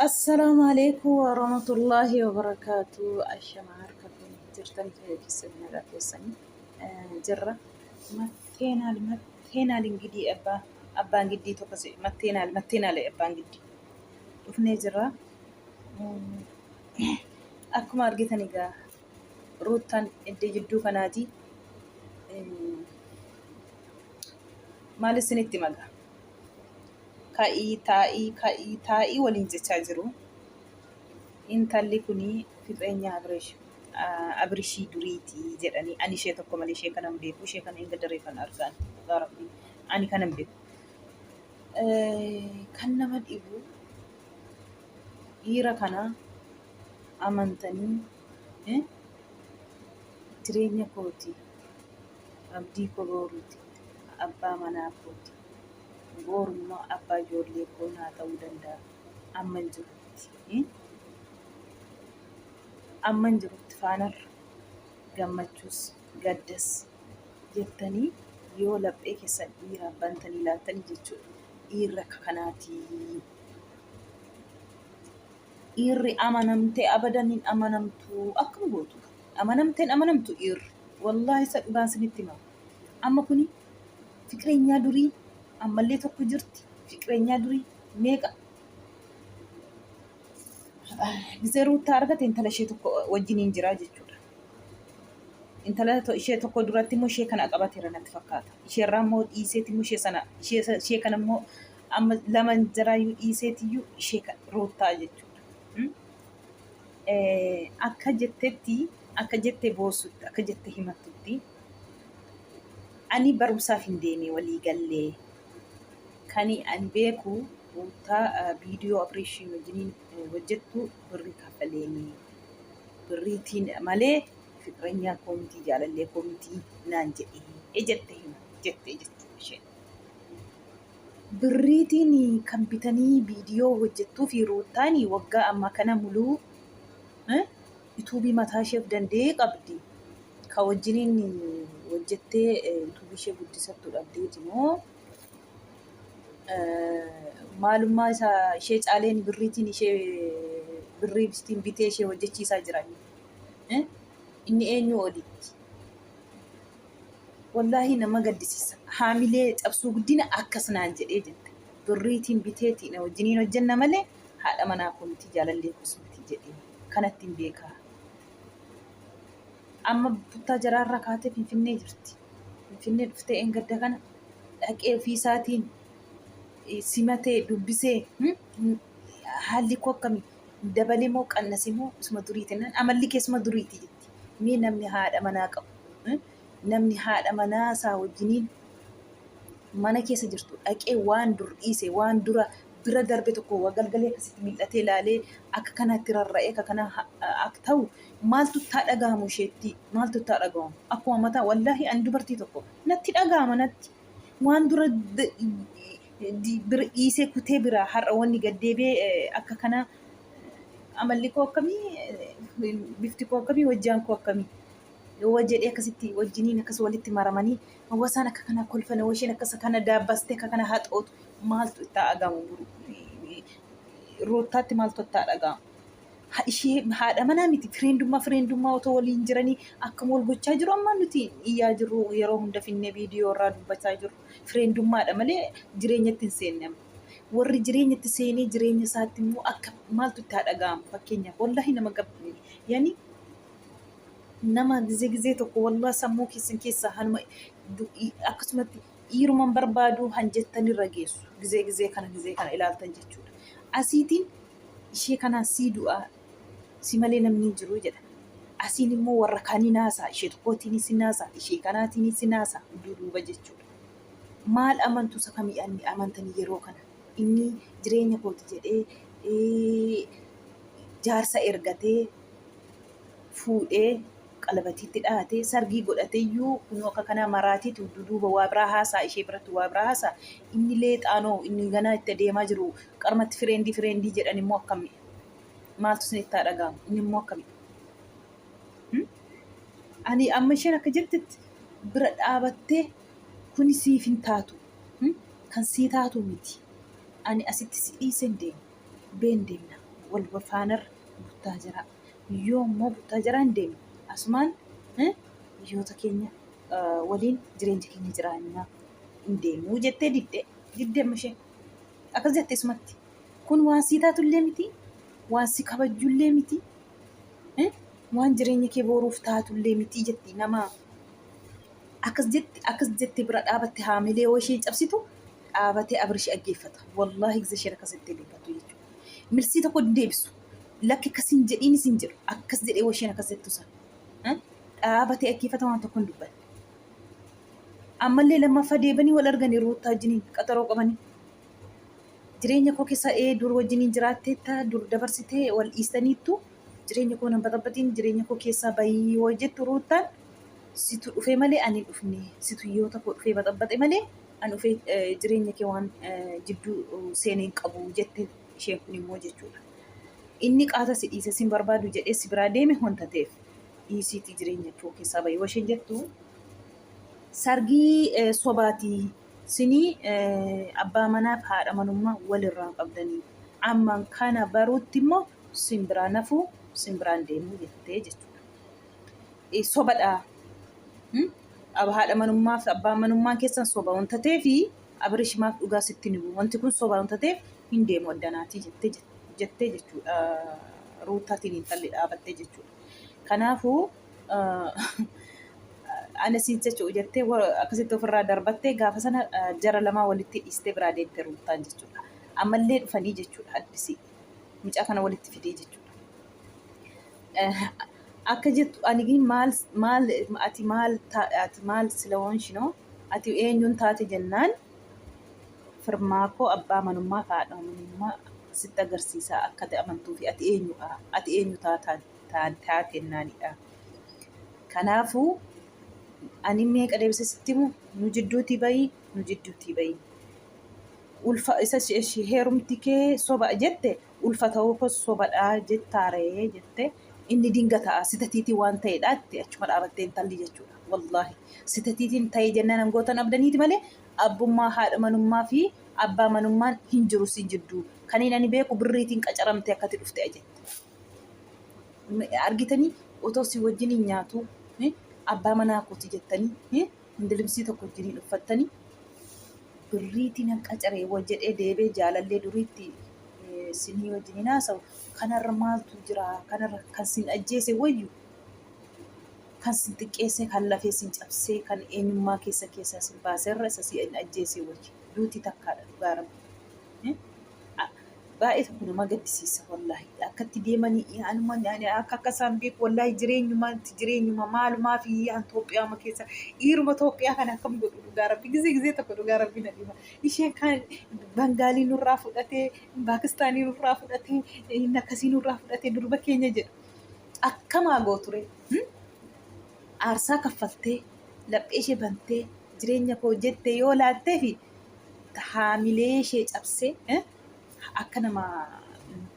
Assalaamu alaikum warahmatullaahi wabarakaatu. Ashama harka fuune jirtan keessan nagaa keessanii jirra. Matteenaal matteenaal ingidii abbaa abbaan giddii tokko si matteenaal matteenaal abbaan giddii dhufnee jirra. Akkuma argitan egaa Ruuttaan iddoo jidduu kanaati. Maal isinitti magaa? Ka'ii taa'ii ka'ii taa'ii waliin jechaa jiru. Intalli kuni fiqreenya Abiresh Abirishii duriiti jedhanii ani ishee tokko malee ishee kana hin beeku ishee kana hin gadaree kan argaan dhugaa rabbii ani kana hin beeku. Kan nama dhibu dhiira kana amantanii jireenya kooti abdii koo boruuti abbaa manaa kooti Booru immoo abbaa ijoollee koo naa ta'uu danda'a. Amman jirutti. Amman jirutti faanarra gammachuus gaddas jettanii yoo laphee keessan dhiiraaf bantanii laattanii jechuudha. Dhiirri akka kanaati. Dhiirri amanamtee abadan hin amanamtu akkam gootu? Amanamteen amanamtu dhiirri. Wallaahi isa dhugaan sinitti hima. Amma kuni fiqireenyaa durii ammallee tokko jirti. Fiqireenyaa durii meeqa? Gizee ruuttaa argate intala ishee tokko wajjiniin jira jechuudha. Intala ishee tokko duratti immoo ishee kana qabateera natti fakkaata. Isheerraa immoo dhiiseeti immoo ishee sana ishee kana immoo amma lama jaraayyuu dhiiseetiyyuu ishee ruuttaa jechuudha. Akka jettetti akka jette boossutti akka jette himattutti ani barumsaaf hin deeme walii gallee kani ani beeku ruuttaa viidiyoo abireeshiin wajjiniin hojjettu birrii kaffaleeni birriitiin malee fiqirenyaa koo mitii jaalallee koo mitii naan jedhee jette hima jette jechuudha isheen. Birriitiin kan bitanii viidiyoo hojjettuu fi Ruuttaan waggaa ammaa kana muluu ituubii mataa isheef danda'ee qabdi. Ka wajjiniin hojjettee ituubii ishee guddisattu dhabdeeti moo maalummaa isaa ishee caaleen birriitiin ishee birriitiin bitee ishee hojjechiisaa jira. Inni eenyu olitti? Wallaahii nama gaddisiisa. Haamilee cabsuu guddina akkas naan jedhee jette. Birriitiin biteeti na wajjiniin hojjenna malee haadha manaa koo miti jaalallee koos miti jedhee. Kanattiin beekaa. Amma buttaa jaraarraa kaatee Finfinnee jirti. Finfinnee dhuftee engadda kana dhaqee ofii isaatiin simatee dubbisee haalli koo akkami dabale moo qannase moo isuma duriiti naan amalli kee isuma duriiti jetti. Mee namni haadha manaa qabu namni haadha manaa isaa wajjiniin mana keessa jirtu dhaqee waan dur dhiise waan dura bira darbe tokko galgalee akkasitti mil'atee ilaalee akka kanatti rarra'ee akka kana akka ta'u maaltu ittaa dhaga'amu isheetti maaltu ittaa dhaga'amu akkuma mataa wallaahi ani dubartii tokko natti dhaga'ama natti waan dura bira dhiisee kutee bira har'a wanni gaddeebi'ee akka kana amalli koo akkamii bifti koo akkamii hojjaan koo akkamii yoo jedhee akkasitti wajjiniin akkas walitti maramanii hawasaan akka kana kolfan hawasheen isheen akkas kana daabbastee akka kana haxootu maaltu itti dhagahamu ruuttaatti maaltu itti dhagahamu. Ishee haadha manaa miti fireendummaa fireendummaa otoo waliin jiranii akkam wal gochaa jiru amma nuti iyyaa jirru yeroo hunda finnee viidiyoo irraa dubbachaa jirru fireendummaadha malee jireenyatti hin seenne amma. Warri jireenyatti seenee jireenya isaatti immoo akka maaltu itti haa dhaga'amu fakkeenyaaf wallahi nama yani nama gizee gizee tokko wallahi sammuu keessan keessaa hanuma akkasumatti dhiiruman barbaadu han jettan irra geessu gizee gizee kana gizee kana ilaaltan jechuudha. Asiitiin ishee kanaan sii du'aa si malee namni hin jiru jedha. Asiin immoo warra kaanii naasaa ishee tokkootiin si naasaa ishee kanaatiin si naasaa duuba jechuudha. Maal amantu isa kamii amantanii yeroo kana inni jireenya kooti jedhee jaarsa ergatee fuudhee qalabatiitti dhahatee sargii godhateeyyuu kunoo akka kanaa maraatiitu duduuba waa biraa haasaa ishee biratti waa biraa haasaa inni leexaanoo inni ganaa itti adeemaa jiru qarmatti fireendii fireendii jedhan immoo akkami maaltu isinitti haa dhaga'amu inni immoo akkami ani amma isheen akka jettetti bira dhaabattee kuni siif hin taatu kan sii taatu miti ani asitti si dhiiseen deema been deemna. Wal faanarra buttaa jira. Yoo immoo buttaa jira hin deemne asumaan biyyoota keenya waliin jireenya keenya jiraannaa hin deemuu jettee didde. Didde amma isheen. Akkas jette isumatti. Kun waan sii taatullee miti, waan si kabajjullee miti, waan jireenya kee boruuf taatullee miti jetti nama akkas jetti akkas jetti bira dhaabatte haamilee yoo isheen cabsitu dhaabatee Abrish dhaggeeffata. Wallaahi gisa isheen akkas jettee dubbattu jechuudha. Milsii tokko hin deebisu. Lakki akkas hin jedhiinis hin jedhu. Akkas jedhee yoo isheen akkas jettu sana. Dhaabatee dhaggeeffata waan tokko hin dubbanne. Ammallee lammaffaa deebanii wal arganii Ruuttaa wajjiniin qaxaroo qabanii. Jireenya koo keessa ee dur wajjiniin jiraatteetta dur dabarsitee wal dhiistaniittu jireenya koo nan baxabaxiin jireenya koo keessaa bayii yoo jettu Ruuttaan situ dhufee malee ani hin dhufne situ hiyyoota koo dhufee baxabaxe malee an dhufee jireenya kee waan jidduu seenee hin qabu jette isheen kun immoo jechuudha. Inni qaata si dhiise sin barbaadu jedhee si biraa deeme wanta ta'eef dhiisiitii jireenya koo keessaa bayii yoo isheen jettu sargii sobaatii Sinii abbaa manaaf haadha manummaa wal irraa hin qabdanii. Amman kana baruutti immoo sin biraa nafuu sin biraan deemuu jettee jechuudha. Sobadha. Haadha manummaa fi abbaan manummaan keessan soba wanta ta'eef Abirish maaf dhugaa sitti hin himu. Wanti kun soba wanta ta'eef hin deemu addanaatii jettee jettee jechuudha. Ruuttaatiin intalli dhaabattee jechuudha. Kanaafuu ana siin jechuudha jettee akkasitti ofirraa darbattee gaafa sana jara lamaa walitti dhiistee biraa deemte Ruuttaan jechuudha. Ammallee dhufanii jechuudha addisii mucaa kana walitti fidee jechuudha. Akka jettu ani maal maal ati maal ati maal sila ati eenyuun taate jennaan firmaa koo abbaa manummaa fi haadha manummaa sitti agarsiisaa akka ati amantuu fi ati eenyudha ati eenyu taataan taatennaanidha. Kanaafuu ani meeqa deebisee sitti himu nu jidduutii bayi nu jidduutii bayi. Ulfa isa heerumti kee soba jette ulfa ta'uu koo sobadha jettaaree jette inni dinga ta'a sitatiitii waan ta'edha jette achuma dhaabattee intalli jechuudha. Wallaahi sitatiitiin ta'e jennaan hangootan abdaniiti malee abbummaa haadha manummaa fi abbaa manummaan hin jiru si jidduu. Kaniin ani beeku birriitiin qacaramtee akkati dhufte jette. Argitanii otoo si wajjiniin nyaatuu abbaa manaa kooti jettanii hindilimsii tokko wajjiniin uffattanii birriitiin nan qacaree wal jedhee deebee jaalallee duriitti sinii wajjiniin haasa'u kanarra maaltu jira kanarra kan sin ajjeese wayyu kan sin xiqqeessee kan lafee sin cabsee kan eenyummaa keessa keessaa sin baaserra isa si ajjeese wayyu duuti takkaadha dhugaa rabbi. Baay'ee tokko nama gaddisiisa wallaahi. Akkatti deemanii anuma akka akka isaan beeku wallaahi jireenyumaatti jireenyuma maalumaa fi an Itoophiyaama keessa dhiiruma Itoophiyaa kana akkam godhu dhugaa rabbi gizee gizee tokko dhugaa rabbi na dhiba. Isheen kan Bangaalii nurraa fudhatee Paakistaanii nurraa fudhatee inni akkasii nurraa fudhatee durba keenya jedhu. Akkamaa gooture aarsaa kaffaltee laphee ishee bantee jireenya koo jettee yoo laattee fi haamilee ishee cabsee akka nama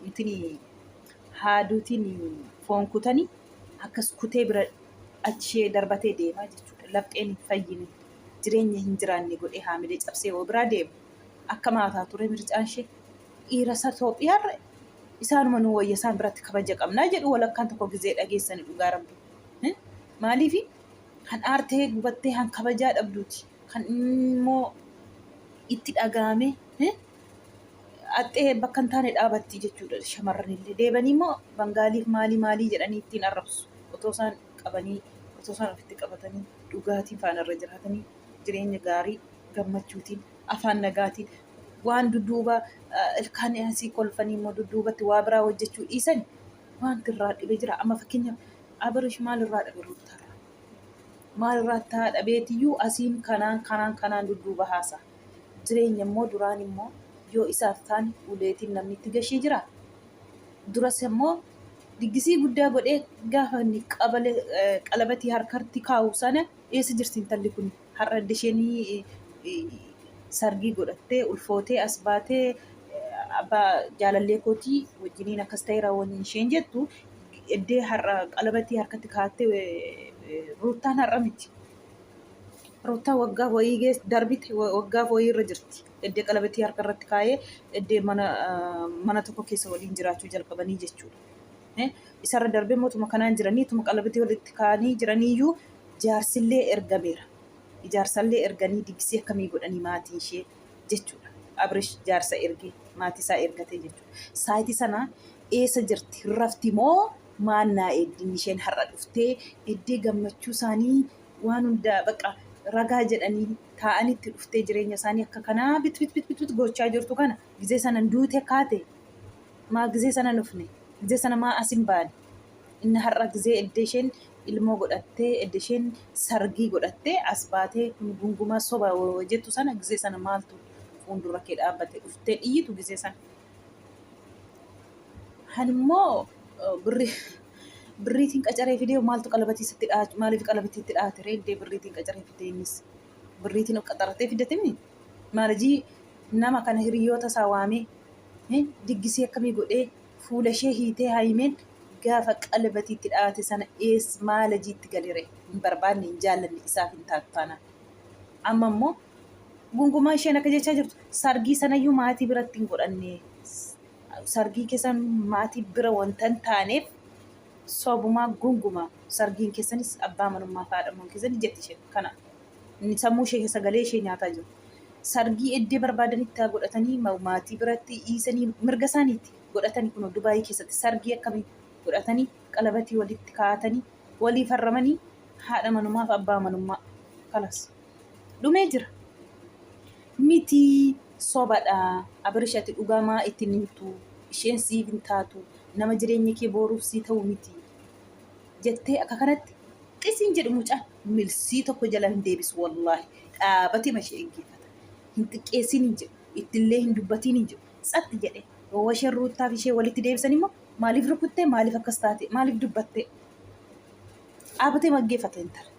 intini haaduutiin foon kutanii akkas kutee bira achishee darbatee deemaa jechuudha. Lapheen hin fayyine jireenya hin jiraanne godhee haamilee cabsee yoo biraa deemu akka maataa ture mircaan ishee dhiira isa Itoophiyaarra isaanuma nu wayya isaan biratti kabaja qabnaa jedhu walakkaan tokko gizee dhageessani dhugaa rabbi. Maaliif kan aartee gubattee kan kabajaa dhabduuti kan immoo itti dhaga'ame axxee bakka hin taane dhaabatti jechuudha shamarran illee. Deebanii immoo Bangaaliif maalii maalii jedhanii ittiin arrabsu. Otoo isaan qabanii, otoo isaan ofitti qabatanii, dhugaatiin faana irra jiraatanii, jireenya gaarii, gammachuutiin, afaan nagaatiin, waan dudduuba ilkaan asii kolfanii immoo dudduubatti waa biraa hojjechuu dhiisan wanti irraa dhibe jira. Amma fakkeenyaaf Abirish maal irraa dhabe Ruuttaarraa? Maal irraa taa dhabeetiyyuu asiin kanaan kanaan kanaan dudduuba haasa. Jireenya immoo duraan immoo yoo isaaf taane uleetiin namni itti gashee jira. Duras immoo diggisii guddaa godhee gaafa inni qabale qalabatii harkatti kaa'u sana eessa jirti intalli kun har'a adda isheen sargii godhattee ulfootee as baatee abbaa jaalallee kootii wajjiniin akkas ta'eera waliin isheen jettu eddee har'a qalabatii harkatti kaa'attee Ruuttaan har'a miti. Ruuttaan waggaa wayii geess darbite waggaa wayii irra jirti. Eddee qalabatii harka irratti kaayee eddee mana mana tokko keessa waliin jiraachuu jalqabanii jechuudha. Isarra darbee mootuma kanaan jiranii tuma qalabatii walitti kaa'anii jiraniiyyuu jaarsillee ergameera. Ijaarsallee erganii diggisii akkamii godhanii maatii ishee jechuudha. Abrish jaarsa ergee maatii isaa ergatee jechuudha. Saayitii sana eessa jirti? Rafti moo maannaa eeddin isheen har'a dhuftee eddee gammachuu isaanii waan hunda baqa ragaa jedhanii taa'anitti dhuftee jireenya isaanii akka kanaa bit bit bit bit gochaa jirtu kana gizee sana duute kaate maa gizee sana dhufne gizee sana maa as hin baane inni har'a gizee eddee isheen ilmoo godhattee edde isheen sargii godhattee as baatee kun gungumaa soba jettu sana gizee sana maaltu fuuldura kee dhaabbate dhuftee dhiyyitu gizee sana. Han immoo birrii birriitiin qacaree fidee maaltu qalabatii sitti dhaha maaliif qalabatii itti dhahate ree iddee birriitiin qacaree fidee innis birriitiin of qaxaratee fidatimi maalajii nama kana hiriyoota isaa waamee diggisii akkamii godhee fuula ishee hiitee haayimeen gaafa qalabatii itti dhahate sana ees maalajii itti galere hin barbaanne hin jaallanne isaaf hin taatu taanaan amma immoo gungumaa isheen akka jechaa jirtu sargii sanayyuu maatii biratti hin godhanne sargii keessan maatii bira wanta hin taaneef sobumaa gungumaa sargiin keessanis abbaa manummaa fi haadha manummaa keessanii jetti isheen kana inni sammuu ishee keessa galee ishee nyaataa jiru. Sargii eddee barbaadanitti haa godhatanii maatii biratti dhiisanii mirga isaaniitti godhatanii kun Dubaayii keessatti sargii akkamii godhatanii qalabatii walitti kaa'atanii walii farramanii haadha manummaa fi abbaa manummaa kalas dhumee jira. Miti sobadha Abirish ati dhugaa maa itti hin himtu isheen siif hin taatu nama jireenya kee booruuf sii ta'u miti jettee akka kanatti xisiin jedhu mucaan milsii tokko jala hin deebisu wallaahi dhaabatee ishee dhaggeeffata hin xiqqeessiin hin jedhu ittillee hin dubbatiin hin jedhu tsatti jedhe yoo isheen ruuttaaf ishee walitti deebisan immoo maaliif rukuttee maaliif akkas taate maaliif dubbattee dhaabatee dhaggeeffata intala.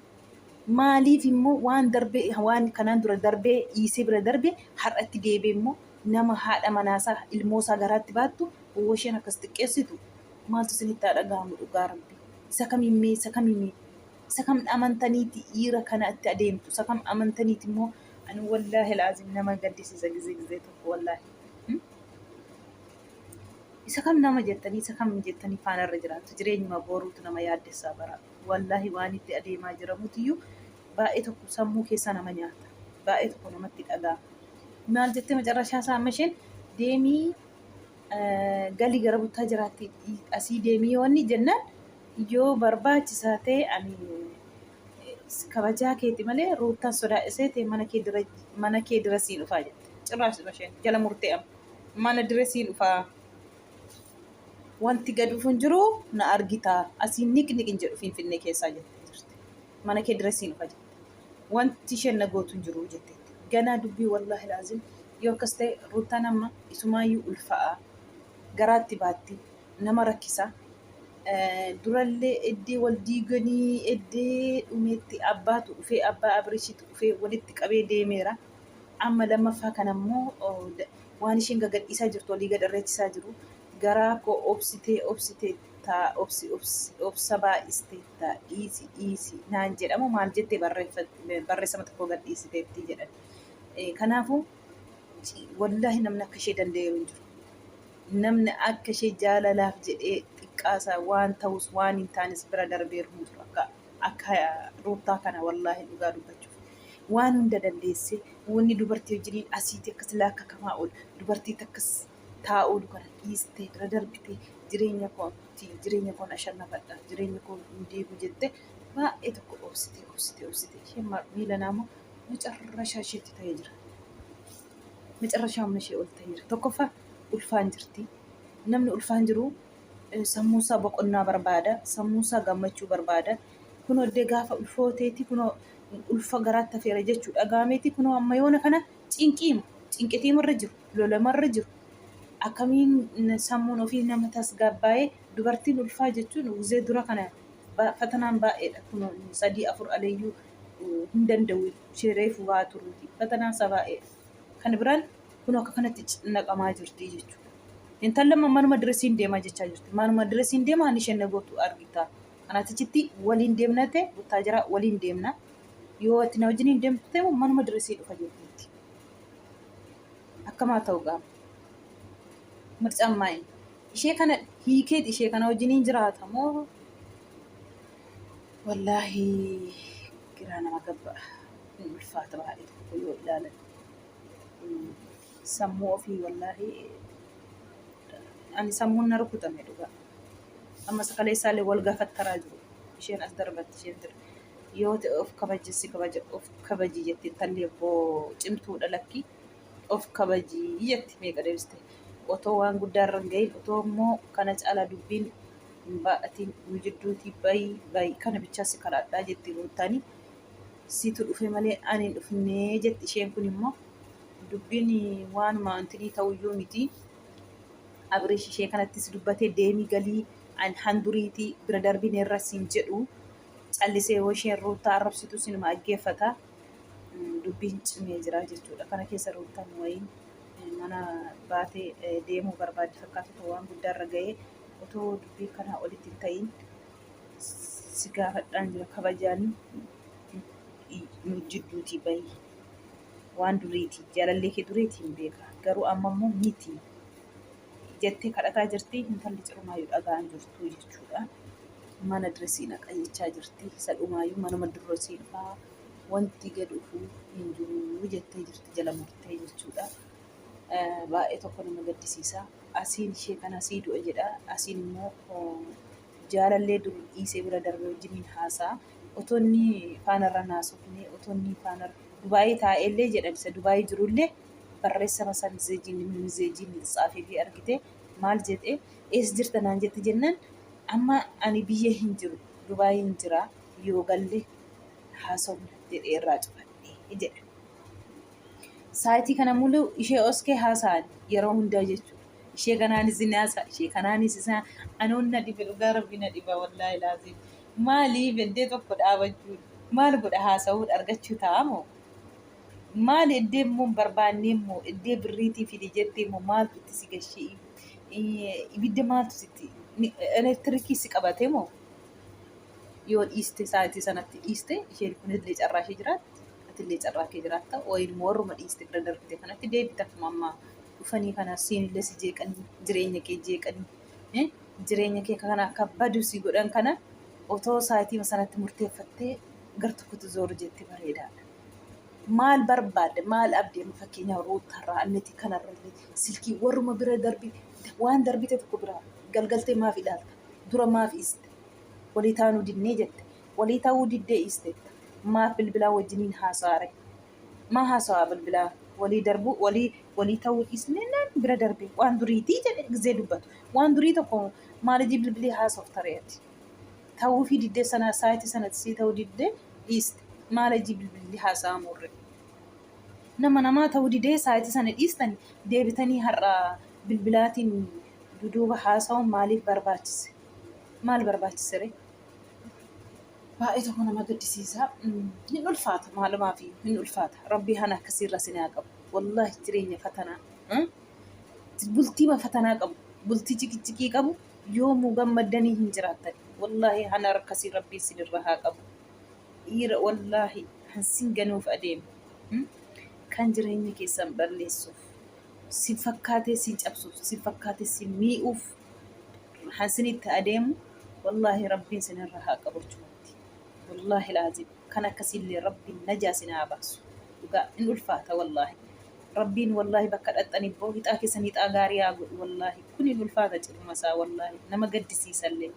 Maaliif immoo waan darbe waan kanaan dura darbee dhiisee bira darbe har'atti deebi'ee immoo nama haadha manaasaa ilmoosaa garaatti baattu hoo isheen akkas xiqqeessitu maaltu isinitti haa dhaga'amu dhugaa rabbi. Isa kamiin isa kamiin isa kam amantaniiti dhiira kana itti adeemtu isa kam amantaniiti immoo ani wallaahi laazim nama gaddisiisa gizee gizee tokko wallaahi. Isa kam nama jettanii isa kam jettanii faanarra jiraattu jireenyuma boruutu nama yaaddessaa bara. Wallaahi waan itti adeemaa jiramutuyyuu baay'ee tokko sammuu keessaa nama nyaata. Baay'ee tokko namatti dhaga'ama. Maal jettee macarrashaa isaa amma isheen deemii galii gara buttaa jiraatti asii deemii yoo inni jennaan yoo barbaachisaa ta'e ani kabajaa keeti malee ruuttaan sodaadhisee ta'e mana kee dira siin dhufaa jette. Cirraas isheen jala murtee amma mana dira siin dhufaa. Wanti gad dhufu hin jiru na argita asii niq niq hin jedhu Finfinnee keessaa jettee jirti. Mana kee dira siin dhufa jette. Wanti isheen na gootu hin jiru jetteetti. Ganaa dubbii wallaahi laazim yoo akkas ta'e ruuttaan amma isumaayyuu ulfa'a. Garaatti baatti nama rakkisa. Durallee eddee wal diiganii eddee dhumeetti abbaatu dhufee abbaa Abrishitu dhufee walitti qabee deemeera. Amma lammaffaa kana immoo waan isheen gagadhiisaa jirtu olii gad irreechisaa jiru. Garaa koo obsitee obsitee taa obsi obsi obsa baay'istee taa dhiisi dhiisi naan jedhamu maal jettee barreessama tokko gadhiisiteetti jedhan. Kanaafuu wallaahi namni akka ishee danda'eeru hin jiru. Namni akka ishee jaalalaaf jedhee xiqqaasaa waan ta'us waan hin taanes bira darbeeru hin jiru akka akka ruuttaa kana wallaahi dhugaa dubbachuuf. Waan hunda dandeessee wanni dubartii wajjiniin asiitii akkas laakkakamaa oolu dubartii takkas taa'uu kana dhiistee bira darbitee jireenya kooti jireenya koon ashannafadha jireenya koo hin diigu jettee baay'ee tokko obsitee obsitee obsitee isheen miila naamoo macarrashaa isheetti ta'ee jira. Macarrashaa humna ishee ol ta'ee jira. Tokkoffaa ulfaan jirti. Namni ulfaan jiru sammuunsaa boqonnaa barbaada. Sammuunsaa gammachuu barbaada. Kunoo iddee gaafa ulfooteeti kunoo ulfa garaatti hafeera jechuu dhaga'ameeti kunoo amma yoona kana cinqiima cinqitiimarra jiru lolamarra jiru akkamiin sammuun ofii nama tasgabbaa'ee dubartiin ulfaa jechuun gizee dura kana fatanaan baay'eedha kunoo sadii afur aleeyyuu hin danda'u ishee reefu waa turuuti fatanaan isaa baay'eedha kan biraan kun akka kanatti naqamaa jirti jechuudha. Intalli amma manuma diresiin deemaa jechaa jirti. Manuma diresiin deemaa ani isheen na gootu argita. Kanaatichitti waliin deemna ta'e buttaa jira waliin deemna. Yoo ati na wajjin hin deemtu ta'e manuma diresii dhufa jetteetti. Akkamaa ta'u gaama. Mircaan maayin. Ishee kana hiikeeti ishee kana wajjiniin jiraata moo wallaahi giraa nama gabba'a. Hin ulfaata baay'ee tokko yoo ilaalan. Sammuu ofii wallaahi ani sammuun na rukutame dhugaa. Amma sakalee isaallee wal gaafattaraa jiru. Isheen as darbatti isheen tir. Yoo ta'e of kabaji si kabaja of kabaji jetti intalli obboo cimtuudha lakki of kabaji jetti meeqa deebiste. Otoo waan guddaa irra hin gahin otoo immoo kana caalaa dubbiin hin baay'atiin nu jidduutii bayi bayi kana bichaa si kadhadhaa jetti ruuttaani. Situ dhufe malee ani hin dhufnee jetti isheen kun immoo dubbiin waanuma intinii ta'uyyuu miti. Abrish ishee kanattis dubbatee deemii galii an handuriitii bira darbineerra siin jedhu callisee yoo isheen ruuttaa arrabsitu sinuma dhaggeeffata. Dubbiin cimee jira jechuudha. Kana keessa ruuttaan wayiin mana baatee deemuu barbaaddi fakkaatu otoo waan guddaa irra ga'ee otoo dubbii kanaa olitti hin ta'in si gaafadhaan jira kabajaan nu jidduutii bahi. Waan duriiti jaalallee kee duriiti hin beeka garuu amma immoo miti jettee kadhataa jirti intalli cirumaayyuu dhaga'aan jirtu jechuudha. Mana diresii naqa jechaa jirti isa dhumaayyuu manuma durosii dhufaa wanti gad dhufu hin jiru jettee jirti jala murtee jechuudha. Baay'ee tokko nama gaddisiisa. Asiin ishee kana sii du'a jedha asiin immoo jaalallee dur dhiisee bira darbe wajjiniin haasa'a. Otoo inni faanarra naasofne otoo inni faanarra Dubaayii taa'ellee jedhan isa Dubaayii jirullee barreessama san zeejiin zeejiin tsaafee fi argite maal jedhe eessa jirta naan jette jennaan amma ani biyya hin jiru Dubaayii hin jira yoo galle haasofna jedhee irraa cufadhe jedha. Saayitii kana mulu ishee oskee haasa'an yeroo hundaa jechuudha. Ishee kanaanis ni haasa'a, ishee kanaanis isaa anoon na dhibe dhugaa rabbi na dhiba wallaahi laazim. Maaliif eddee tokko dhaabachuun maal godha haasa'uun argachuu ta'a moo? Maal eddee immoo hin barbaannee immoo eddee birriitii fidi jettee immoo maaltu itti si gashee ibidda maaltu sitti elektirikii si qabate moo? Yoo dhiiste sa'aatii sanatti dhiiste isheen kunillee carraa ishee jiraatti atillee carraa kee jiraatta wayiin immoo warruma dhiiste bira darbite kanatti deebita akkuma ammaa dhufanii kana siinillee si jeeqanii jireenya kee jeeqanii jireenya kee kana akka badu si godhan kana otoo sa'aatii sanatti murteeffattee gar tokkotti zooru jette bareedaadha. Maal barbaadde maal abdee amma fakkeenyaaf ruutarraa anneti kanarra silkii warruma bira darbi waan darbite tokko bira galgaltee maaf ilaalta dura maaf dhiiste walii taanuu dinnee jette walii ta'uu diddee dhiistetta maaf bilbilaa wajjiniin haasa'aare maa haasawaa bilbilaa walii darbuu walii walii ta'uu dhiisnee naan bira darbe waan duriitii jedhe gizee dubbatu waan durii tokko maalijii bilbilii haasofta re'ati ta'uufii diddee sana saayitii sanatti sii ta'uu diddee dhiiste maalijii bilbilli haasa'aa murre nama namaa ta'uu didee saayitii sana dhiistani deebitanii har'a bilbilaatiin duduuba haasa'uun maaliif barbaachise maal barbaachise ree Baay'ee tokko nama gaddisiisa. Hin ulfaata maalumaaf hin ulfaata. Rabbii hana akkasiirra sin haa qabu. Wallaahi jireenya fatanaa. Bultiima fatanaa qabu. Bultii ciqiciqii qabu yoomuu gammaddanii hin jiraattan. Wallaahi hana akkasii rabbii sinirra haa qabu. Dhiira wallaahi kan sin ganuuf adeemu. Kan jireenya keessan balleessuuf. Sin fakkaatee sin cabsuuf. Sin fakkaatee sin miidhuuf. Han sinitti adeemu wallaahi rabbiin sinirra haa qabu achumatti wallaahi laazim kan akkasiillee rabbiin najaa sin haa baasu dhugaa hin ulfaata wallaahi rabbiin wallaahi bakka dhaqxan ibboo hixaa keessan hixaa gaarii haa godhu wallaahi kun hin ulfaata ciruma isaa wallaahi nama gaddisiisallee.